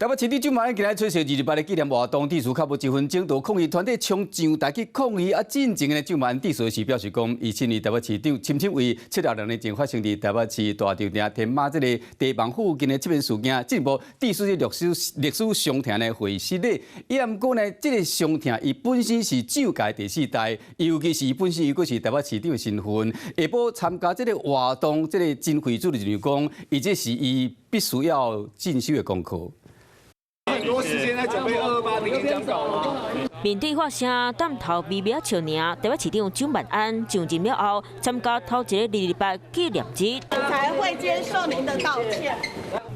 台北市長蔣萬安今日出席二二八的紀念活動，致辭較無一分鐘，就抗議團體衝上台去抗議。啊，進前呢，蔣萬安致辭時表示講，伊身為台北市長，深深為76年前發生佇台北市大稻埕天媽這个堤防附近的這件事件，進一步致出歷史傷痛的會失禮。伊毋過呢，這个傷痛伊本身是蔣家第四代，尤其是伊本身又閣是台北市長的身份，下晡參加這个活動，這个真惠主就認為講，伊這是伊必須要進修的功課。很多時間在準備228的演講稿嗎？面對發聲，探頭微微笑爾，台北市長蔣萬安上任了後，參加頭一个二二八紀念日，才會接受您的道歉。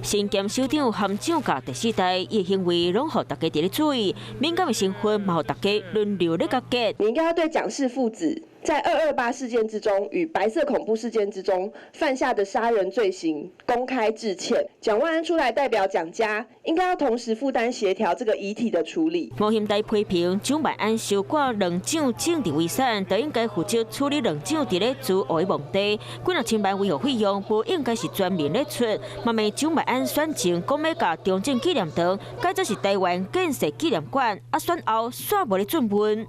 身兼首長含蔣家第四代，伊的行為攏予大家佇咧注意，敏感的身份嘛，予大家輪流咧共結。你應該要對蔣氏父子在二二八事件之中與白色恐怖事件之中犯下的殺人罪行公開致歉。蔣萬安出來代表蔣家，應該要同時負擔協調這個遺體的處理。吳欣岱批評蔣萬安收割兩蔣政治遺產，就應該負責處理兩蔣佇咧住屋的問題。幾若千萬維護費用，無應該是專門咧出。嘛罵蔣萬安選前講欲共中正紀念堂改做是台灣建設紀念館，啊選後煞無咧進問。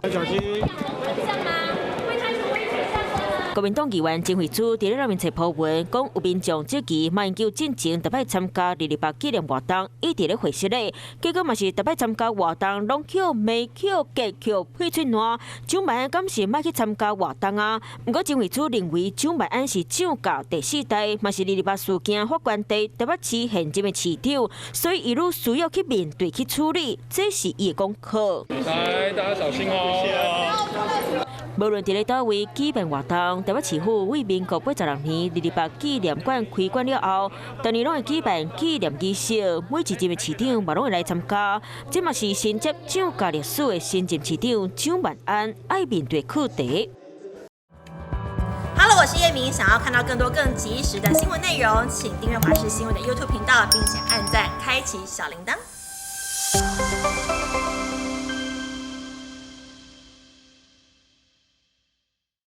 國民黨議員曾惠珠佇咧面冊 po 文，講有民眾質疑馬英九進前逐擺參加二二八紀念活動，一直咧回失禮，結果嘛是逐擺參加活動，攏予罵予結予屁喙瀾。蔣萬安敢是莫去參加活動啊？毋過曾惠珠認為蔣萬安是蔣家第四代，嘛是二二八事件發源地台北市現任的市長，所以伊愈需要去面對去處理，這是伊的功課。來，大家小心哦。無論佇咧佗位舉辦活動，台北市府為民國86年二二八紀念館開館了後，逐年攏會舉辦紀念儀式，每一任的市長嘛攏會來參加。這嘛是承接蔣家歷史的新任市長蔣萬安愛面對課題。 Hello，我是葉明，想要看到更多更及時的新聞內容，請訂閱華視新聞的 YouTube 頻道，並且按讚開啟小鈴鐺。